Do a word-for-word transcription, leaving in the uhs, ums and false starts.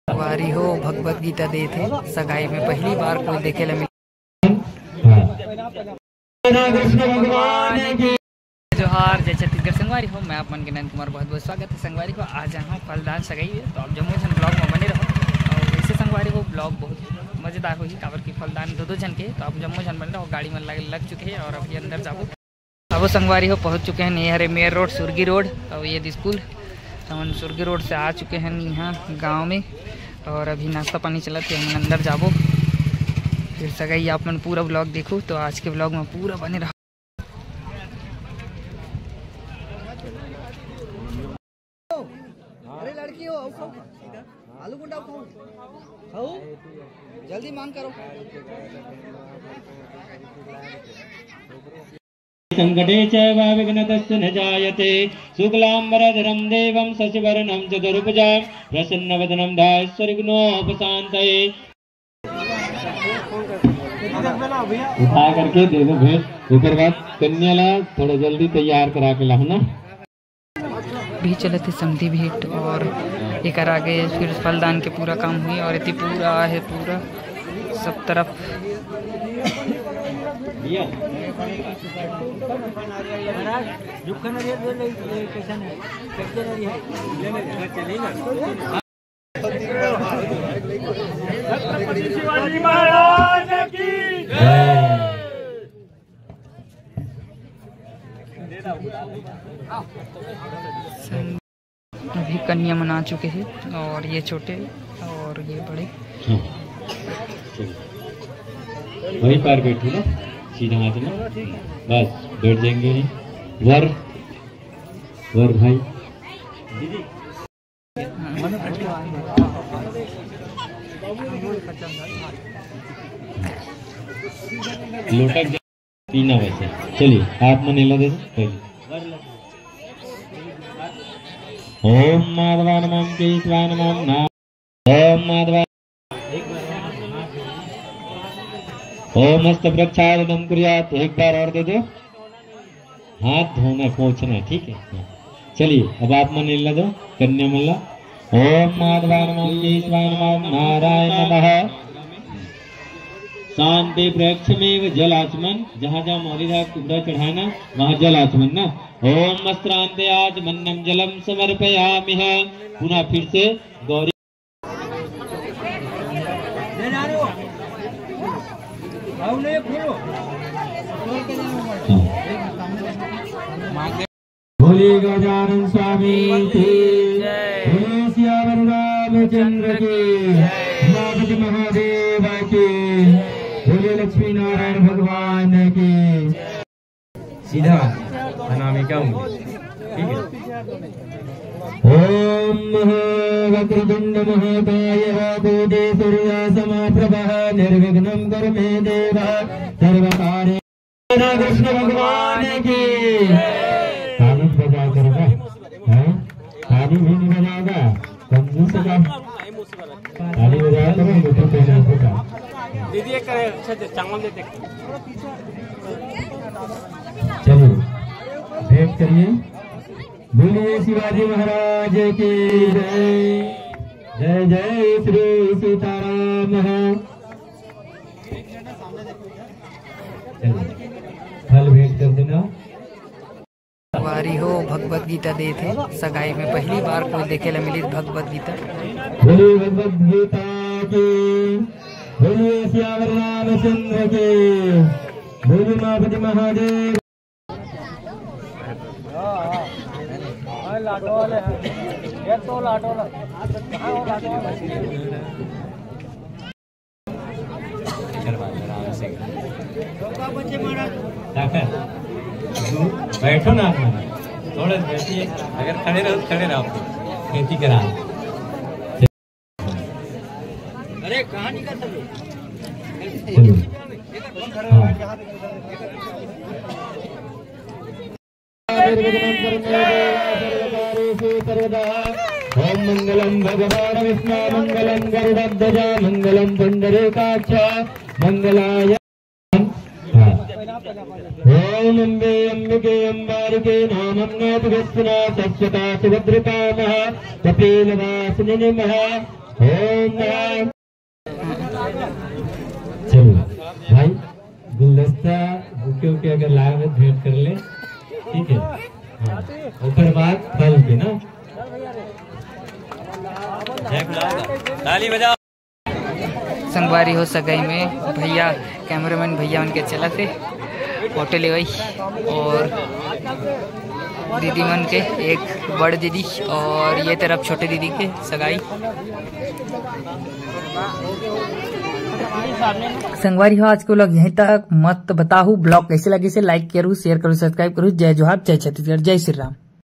संगवारी हो, भगवत गीता देत हे, सगाई में पहली बार कोई देखे ला मिले। हाँ। राधा कृष्ण भगवान की। जोहार, जय छत्तीसगढ़ संगवारी हो, मैं आप मन के नंद कुमार, बहुत बहुत स्वागत है संगवारी हो। आज यहाँ फलदान सगाई है, तो आप जम्मो झन vlog में बने रहो। और वैसे संगवारी हो, vlog बहुत मजेदार होही, काबर कि फलदान दो दो झन के, तो आप जम्मो झन बने रहो। गाड़ी मन लग, लग चुके हैं और अभी अंदर जाबो। अब संगवारी हो, पहुँच चुके हैं, ये हरे मेयर रोड, सुरगी रोड, और ये स्कूल। तो हमन सुरगी रोड से आ चुके हैं यहाँ गांव में, और अभी नाश्ता पानी चलत है, हमन अंदर जाबो। फिर सगाई आप मन पूरा vlog देखो, तो आज के vlog में पूरा बने रहो। अरे लड़की हो, आओ खाओ, आलू गुंडा खाओ, खाओ, जल्दी मांग करो। संकटे च विघ्नस्तु न जायते। शुक्लांबरधरं देवं शशिवर्णं चतुर्भुजं प्रसन्नवदनं ध्यायेत् सर्वविघ्नोपशांतये। उठा करके दे दो भेंट। ओकर बाद कन्या ला थोड़ा जल्दी तैयार करा के लाओ ना। भी चलत हे समधी भेंट और एकर आगे फिर फलदान के पूरा काम हुई और इति पूरा है पूरा सब तरफ। अभी कन्या मन आ चुके हैं और ये छोटे और ये बड़े। हाँ। चलो। वहीं पर बैठो ना, सीधा हाथ में। बस, बैठ जाएंगे वहीं। वर, वर भाई। लोटा पीना वैसे। चलिए, आप मन एला दे दो पहले। ओम माधवा नमः, केशवा नमः, ना-, ओम माधवा। ओम हस्त प्रक्षालनम कुर्यात। एक बार और दे दो। हाथ धोना, पोंछना, ठीक है। हाँ। चलिए, अब आप मन एला दो, कन्या मन ला। ओम माधवा नमः, केशवा नमः, नारायण नमः। शांति प्रेक्षमेव जल आचमन, जहाँ जहाँ मौली का टुकड़ा चढ़ाना, वहाँ जल आचमन ना। ओम वस्त्रांते आचमन्नम जलम समर्पयामिह। पुनः फिर से गौरी। बोलिए गजानन स्वामी की, बोलिए सियावर रामचंद्र की, उमापति महादेव की, बोलिए लक्ष्मी नारायण भगवान की। सीधा अनामिका उंगली, ठीक है। ओम महावक्रतुंड महाकाय कोटि सूर्य समप्रभा निर्विघ्नं कुरु मे देव सर्वकार्य। कृष्ण भगवान की। ताली बजा करेगा, हैं? ताली भी नहीं बजाएगा, कंजूस का। ताली बजाया करो, YouTube पे जाके का। दीदी एक करे, अच्छा दे, चावल देते। चलो, वेट करिए। बोलिए शिवाजी महाराज की जय। जय जय श्री सीताराम। चलो, फल भेंट कर देना। संगवारी हो, भगवत गीता देत हे। सगाई में पहली बार कोई देखे ला मिलिस भगवत गीता। बोलिए भगवत गीता की, बोलिए सियावर रामचंद्र की, बोलिए उमापति महादेव। लाटो वाले हैं, ये तो लाटो वाला। हाँ, वो लाटो वाला। करवा दो आराम से। डॉक्टर, बैठो ना आप लोग। थोड़ा सा बैठिए। अगर खड़े रहो तो खड़े रहो। खेती करा। अरे, कहाँ निकल चलो? हाँ। निर्विघ्नं कुरु मे देव सर्वकार्येषु सर्वदा। ओम मंगलम भगवान विष्णु मंगलम गरुड़ध्वजा मंगलम पुंडरीकाक्ष मंगलाय। हाँ। ओम अम्बे अम्बिके अम्बालिके नामं नाथ विष्णुना सस्यता सुभद्रता महा कपिलवासिनी नमः। ओम नमः। चलो भाई, गुलदस्ता, बुके उके अगर लाए हो, भेंट कर ले। ठीक है, हाँ। ओकर बाद फल के ना। ताली बजाओ। संगवारी हो, सगाई में भैया, कैमरामैन भैया मन के चलत हे फोटो लेवई, और दीदी मन के, एक बड़ दीदी और ये तरफ छोटे दीदी के सगाई। संगवारी हो, आज के vlog यहीं तक। मत बताहू vlog कैसे लगे से like करू, share करू, subscribe करू। जय जोहार, जय छत्तीसगढ़, जय श्री राम।